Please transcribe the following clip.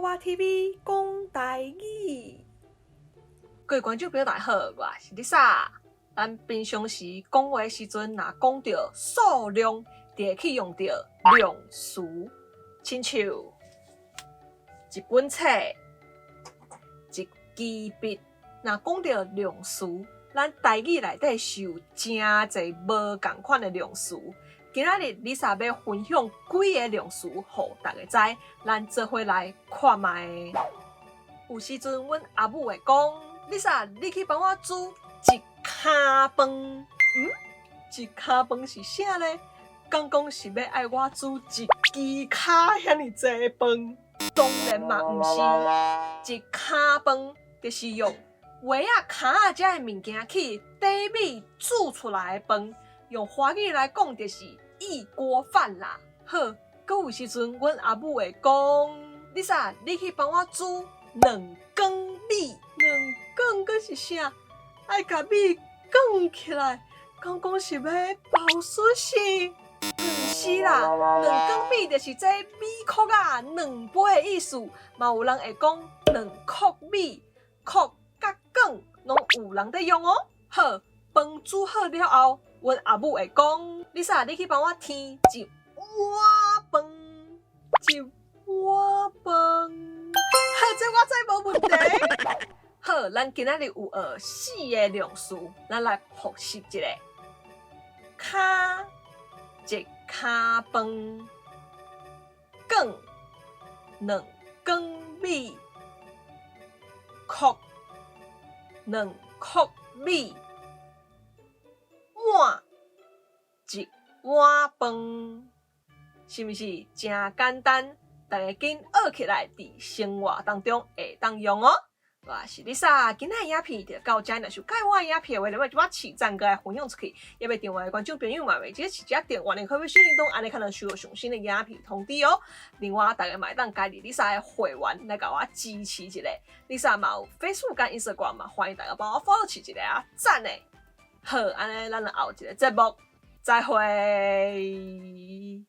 我 TV 講台語。各位觀眾朋友大家好，我是 Lisa。咱平常時講話時陣，若講著數量，就會去用著量詞，親像一本冊、一支筆。若講著量詞，咱台語內底是有誠濟無仝款的量詞。今仔日 Lisa 欲分享幾个量詞，予大家知，咱做伙來看覓。有時陣，阮阿母會講：Lisa，你去幫我煮一跤飯。嗯，一跤飯是啥咧？敢講是欲愛我煮一支跤遐爾濟飯？當然嘛毋是，一跤飯就是用萵仔、跤仔遮的物件去碇米煮出來的飯。用華語來講，就是一鍋飯啦。好，閣有時陣，阮阿母會講：Lisa，你去幫我煮兩羹米。兩羹閣是啥？愛共米捲起來，敢講是欲包壽司？毋是啦，兩羹米就是這米殼仔兩杯的意思。嘛有人會講兩殼米，殼佮捲攏有人佇用哦。好，飯煮好了後，阮阿母會講：Lisa，你去幫我添一碗飯，一碗飯。好，這我知無問題。好，咱今仔日有學四个量詞，咱來複習一下。跤，一跤飯，捲，兩羹米，殼，兩殼米，碗，一碗飯，是毋是誠簡單？大家緊學起來，佇生活當中會當用哦。我是 Lisa，今仔的影片就到遮，若是有佮意我的影片的話，就幫我揤讚閣來分享出去，也欲訂閱的觀眾朋友嘛，袂記揤一下電話，可以小鈴鐺，按呢較能收到上新的影片通知哦。另外，大家嘛會當加入 Lisa 的會員來共我支持一下。Lisa 嘛有 Facebook 佮 Instagram 嘛，歡迎大家幫我 follow 揤一下啊，讚的。好，按呢咱就後一个節目再會。